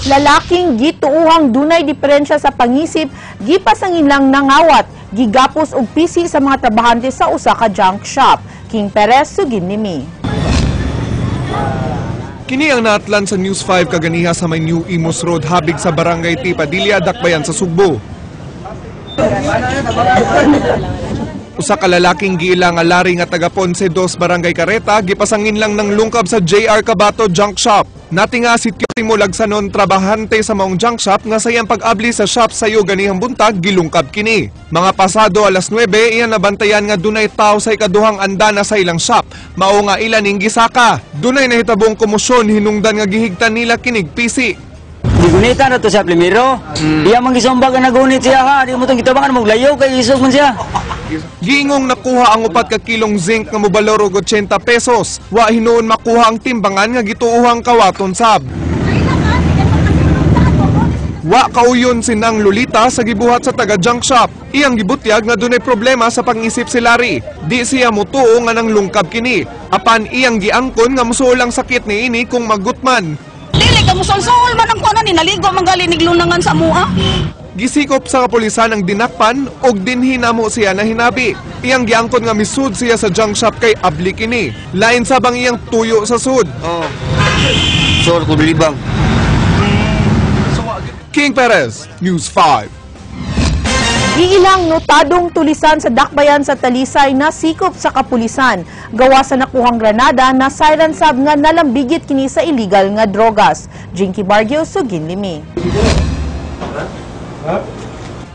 Lalaking gituuhang dunay diferensya sa pangisip, gipasangin lang nangawat, gigapos og pisi sa mga trabahante sa usa ka junk shop. King Perez, sugin nimi. Kini ang naatlan sa News 5 kaganiha sa may New Imus Road habig sa Barangay T. Padilla, Dakbayan sa Sugbo. Usa ka lalaking giila nga lari nga taga Ponce 2, Barangay Careta, gipasangin lang ng lungkab sa JR Cabato Junk Shop. Natinga si Timo Lagsanon, trabahante sa maong junk shop, nga sayang pag-abli sa shop sayo ganihang buntag gilungkab kini. Mga pasado alas 9, iyan nabantayan nga dunay tao sa ikaduhang andana sa ilang shop. Mao nga ilan ning gisaka. Dunay nahitabong komosyon hinungdan nga gihigtan nila kinig pisi. Gigunita na to siya primero. Iya man gisumbag nga nagunit siya ha. Di mo tong gitabangan maglayo kay isog man siya. Giingong nakuha ang 4 ka kilong zinc nga mobalor og 80 pesos. Wa hinuon makuha ang timbangan nga gituohang kawaton sab. Wa kauyon si Nang Lolita sa gibuhat sa taga junk shop. Iyang gibutyag nga dunay problema sa pangisip si Larry. Di siya mutuo nga nang lungkab kini. Apan iyang giangkon nga musuol ang sakit niini kung magutman. Dili ka musulsul man ang kuno ni naligo man gali niglunangan sa mua. Gisikop sa kapulisan ang dinakpan og dinhi namo siya na hinabi. Iyang giangkon nga misud siya sa junk shop kay abli kini. Lain sa bang iyang tuyo sa sud. Oh. Sure ko libang. King Perez, News 5. Iilang notadong tulisan sa Dakbayan sa Talisay na sikop sa kapulisan. Gawa sa nakuhang granada na siren sab nga nalambigit kini sa illegal nga drogas. Jinky Bargio, sugin limi.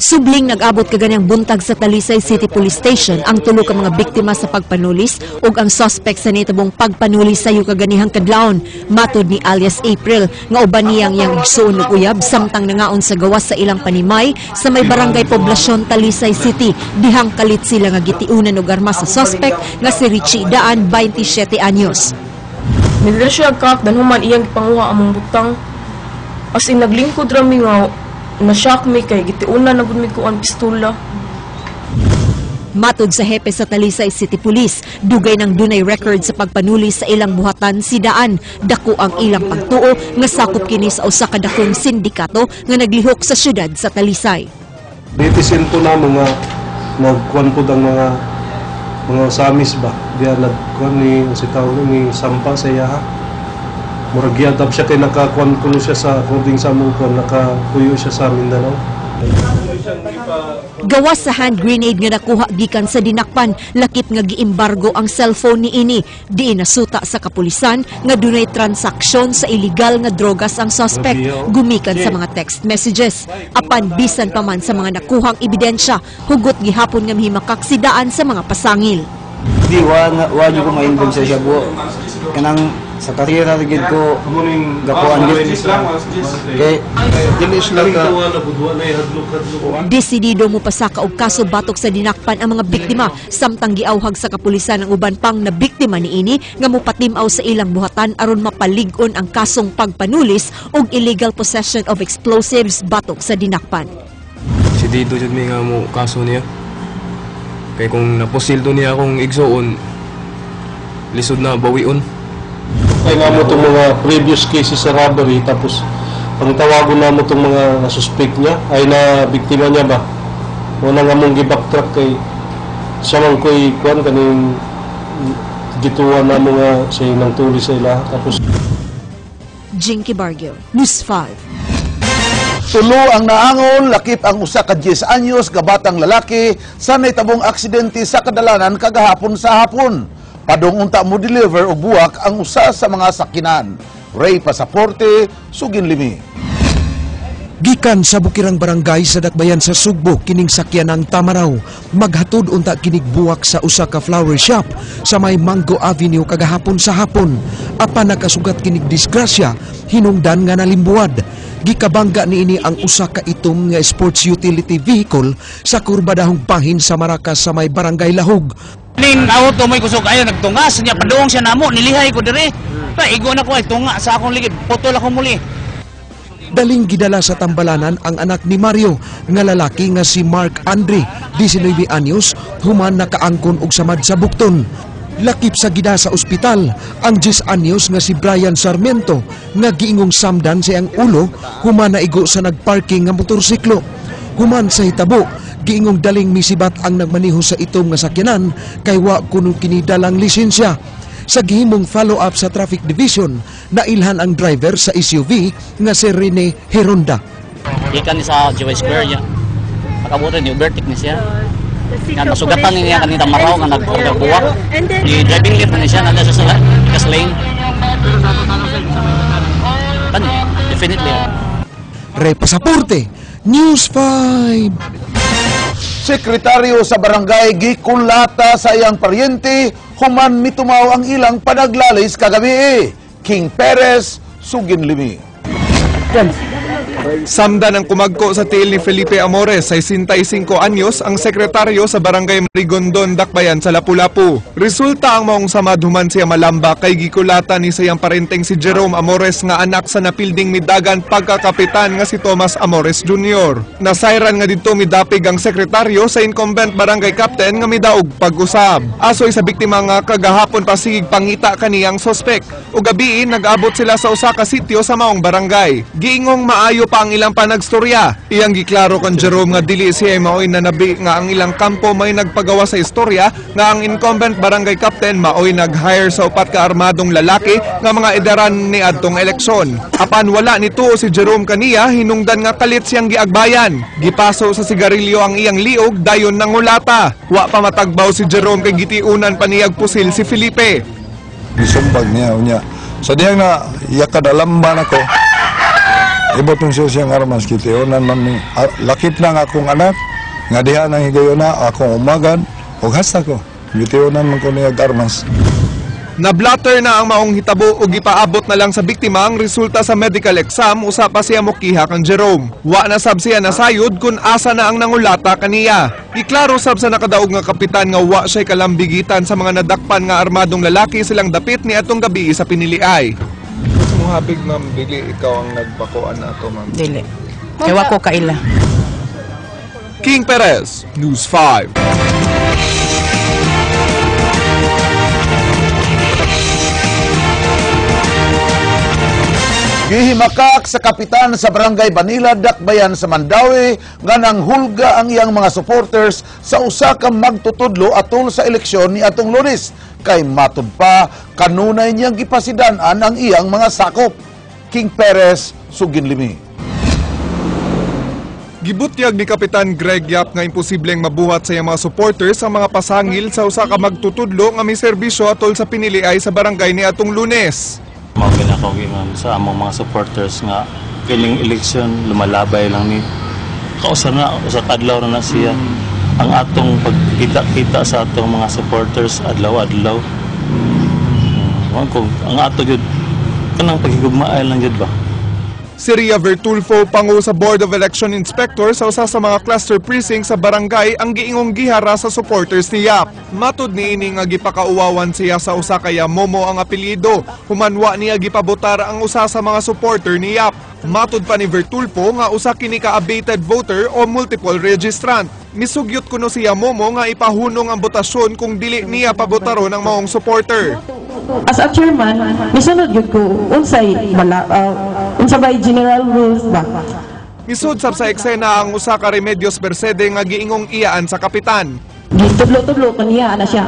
Subling nag-abot kaganihang buntag sa Talisay City Police Station ang tulo ka mga biktima sa pagpanulis ug ang suspect sa nitabong pagpanulis sayo kaganihang kadlawon. Matod ni alias April nga uban niyang iyang igsoon ug uyab samtang nangaon sa gawas sa ilang panimay sa may Barangay Poblasyon, Talisay City, dihang kalit sila nga gitiunan og armas sa suspect nga si Richie Daan, 27 anyos. Nidala siya kap, dan human iyang gipanguha among butang. As in, naglingkod rami nga na-shock mi kay gitiunan na gud mi kuan pistola. Matod sa hepe sa Talisay City Police, dugay ng dunay record sa pagpanuli sa ilang buhatan si Daan. Dako ang ilang pagtuo nga sakop kini sa usa ka dakong sindikato nga naglihok sa syudad sa Talisay. Netizen po na mga nagkuan po ang mga samis ba diya nagkuan ni si tawag ni sampa sa iya ha. Murag giadab siya kay nakakuan kuno siya sa according sa among kuan, nakapuyo siya sa Mindanao. Gawas sa hand grenade nga nakuha gikan sa dinakpan, lakip nga giimbargo ang cellphone niini. Diin nasuta sa kapulisan nga dunay transaksyon sa illegal nga drogas ang suspect gumikan sa mga text messages. Apan bisan pa man sa mga nakuhang ebidensya, hugot gihapon nga mihimakak si Daan sa mga pasangil. Di wa wa ko ma-involve sa shabu. Kanang sa karera gid ko gakuan gid. Kay dili sila ka hadlok. Desidido mo pasaka og kaso batok sa dinakpan ang mga biktima samtang giawhag sa kapulisan ang uban pang nabiktima niini nga mopatim-aw sa ilang buhatan aron mapalig-on ang kasong pagpanulis og illegal possession of explosives batok sa dinakpan. Si Dito jud mi nga mo kaso niya. Kay kung napusil to niya akong igsuon, lisod na bawion. Kay nga mo itong mga previous cases sa robbery, tapos pangtawagon na mo itong mga nasuspect niya ay na biktima niya ba. Una nga mong gi-backtrack kay siya man ko'y kuan kaning gituwa na mga siya nang tuli sa ila tapos. Jinky Bargio, News 5. Tulo ang naangol, lakip ang 1 ka 10 anyos gabatang lalaki sa nahitabong aksidente sa kadalanan kagahapon sa hapon. Padung unta mo deliver og buwak ang usa sa mga sakinan. Ray Pasaporte, sugin limi. Gikan sa Bukirang Barangay sa Dakbayan sa Sugbo kining sakyanang Tamaraw, maghatod unta kinig buwak sa usa ka flower shop sa may Mango Avenue kagahapon sa hapon. Apan nakasugat kinig disgrasya hinungdan nga nalimbuwad. Gikabangga niini ang usa ka itom nga sports utility vehicle sa kurbadahong bahin sa Maracas sa may Barangay Lahug. Ning auto mo'y kusog ayo nagtungas niya padung siya namo, nilihay ko dire. Pa igo na ko ay tunga sa akong ligid, putol ako muli. Daling gidala sa tambalanan ang anak ni Mario nga lalaki nga si Mark Andre, 19 anyos, human nakaangkon og samad sa bukton. Lakip sa gida sa ospital ang 10 anyos nga si Brian Sarmiento nga giingong samdan sa iyang ulo human naigo sa nagparking nga motorsiklo. Human sa hitabo, giingong daling misibat ang nagmaneho sa itom nga sakyanan kay wa kuno kini dalang lisensya. Sa gihimong follow-up sa traffic division, nailhan ang driver sa SUV nga si Rene Heronda. Gikan ni sa Joy Square niya. Pag-abot ni overtake ni siya. Nga nasugatan niya kanita maraw nga nagbuwak. Di driving left na ni siya nanda sa gas lane. Kan definitely. Re Pasaporte, News 5. Sekretaryo sa barangay gikulata sa iyang paryente human mitumaw ang ilang panaglalis kagabi. King Perez, sugin limi. Samdan ang kumagko sa tiil ni Felipe Amores, 65 anyos, ang sekretaryo sa barangay Marigondon, Dakbayan sa Lapu-Lapu. Resulta ang maong samad human siya malamba kay gikulata ni sayang parenteng si Jerome Amores nga anak sa napilding midagan pagkakapitan nga si Thomas Amores Jr. Nasayran nga didto midapig ang sekretaryo sa incumbent barangay captain nga midaog pag-usab. Asoy sa biktima nga kagahapon pasigig pangita kaniyang sospek. Ug gabii nag-abot sila sa usa ka sitio sa maong barangay. Giingong maayo pa ang ilang panagstorya. Iyang giklaro kan Jerome nga dili siya maoy nanabi nga ang ilang kampo may nagpagawa sa istorya nga ang incumbent barangay captain maoy nag-hire sa upat ka armadong lalaki nga mga edaran ni adtong eleksyon. Apan wala nituo si Jerome kaniya, hinungdan nga kalit siyang giagbayan. Gipaso sa sigarilyo ang iyang liog dayon nangulata. Wa pa matagbaw si Jerome kay gitiunan pa niyag pusil si Felipe. Gisumbag niya unya. Sa diyang na yakadalamban ako. Ibot ng siya siyang armas kitionan man ni lakip na nga akong anak nga diha nang higayona akong umagan og hasta ko. Gitionan man ko niya armas. Nablatter na ang maong hitabo ug gipaabot na lang sa biktima ang resulta sa medical exam usa pa siya mokiha kang Jerome. Wa na sab siya nasayod kung asa na ang nangulata kaniya. Giklaro sab sa nakadaog nga kapitan nga wa siya kalambigitan sa mga nadakpan nga armadong lalaki silang dapit ni atong gabi sa piniliay. Muhabig ma'am, dili ikaw ang nagpakuan nato ma'am. Dili. Kay wa ko kaila. King Perez, News 5. Gihimakak sa kapitan sa barangay Banila, Dakbayan sa Mandaue nga nanghulga ang iyang mga supporters sa usa ka magtutudlo atol sa eleksyon ni atong Lunes. Kay matud pa kanunay niyang gipasidan-an ang iyang mga sakop. King Perez, sugin limi. Gibutyag ni Kapitan Greg Yap nga imposibleng mabuhat sa iyang mga supporters ang mga pasangil sa usa ka magtutudlo nga may serbisyo atol sa piniliay sa barangay ni atong Lunes. Mao gina ko giingon sa among mga supporters nga kining eleksyon lumalabay lang ni kausa na usa ka adlaw na siya. Ang atong pagkita-kita sa atong mga supporters adlaw-adlaw. Ko ang ato gyud kanang paghigugmaay lang gyud ba. Si Ria Vertulfo, pangu sa Board of Election Inspectors sa usa sa mga cluster precinct sa barangay ang giingong gihara sa supporters ni Yap. Matud niini nga gipakauwawan siya sa usa ka Yamomo ang apelyido. Humanwa niya gipabotar ang usa sa mga supporter ni Yap. Matud pa ni Vertulfo nga usa kini ka abated voter o multiple registrant. Misugyot kuno si Yamomo nga ipahunong ang botasyon kung dili niya pabotaron ang maong supporter. As a chairman, misunod gyud ko unsay bala unsa bay general rules ba. Misud sab sa eksena ang usa ka Remedios Mercedes nga giingong iyaan sa kapitan. Gitudlo-tudlo ko niya ana siya.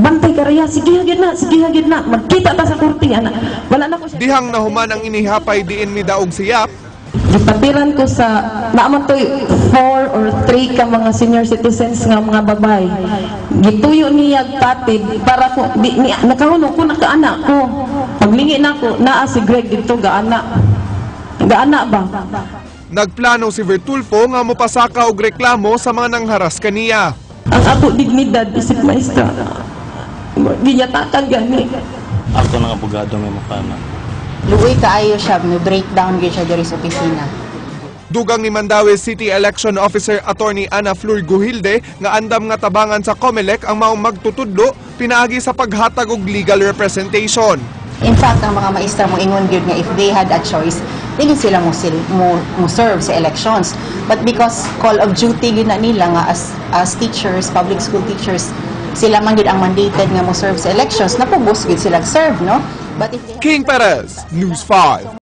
Bantay ka riya, sige gyud na, sige gyud na. Magkita ta sa korte ana. Wala na ko siya. Dihang nahuman ang inihapay diin midaog si Yap. Gipatiran ko sa naaman toy 4 or 3 ka mga senior citizens nga mga babae. Gituyo niya patid para ko di, ni, nakahunong ko nakaana ko. Paglingi nako naa si Greg didto gaana. Gaana ba? Nagplano si Vertulfo nga mopasaka og reklamo sa mga nangharas kaniya. Ang ako dignidad isip maestra. Ginyatakan gani. Ako nang abogado may mukana. Luoy kaayo siya, may breakdown gyud siya diri sa opisina. Dugang ni Mandaue City Election Officer Attorney Ana Flor Guhilde nga andam nga tabangan sa COMELEC ang maong magtutudlo pinaagi sa paghatag og legal representation. In fact, ang mga maestra mo ingon gyud nga if they had a choice, dili sila mo serve sa elections. But because call of duty gyud na nila nga as teachers, public school teachers, sila man gyud ang mandated nga mo serve sa elections, napugos gyud sila serve, no? But if they King Perez, News 5.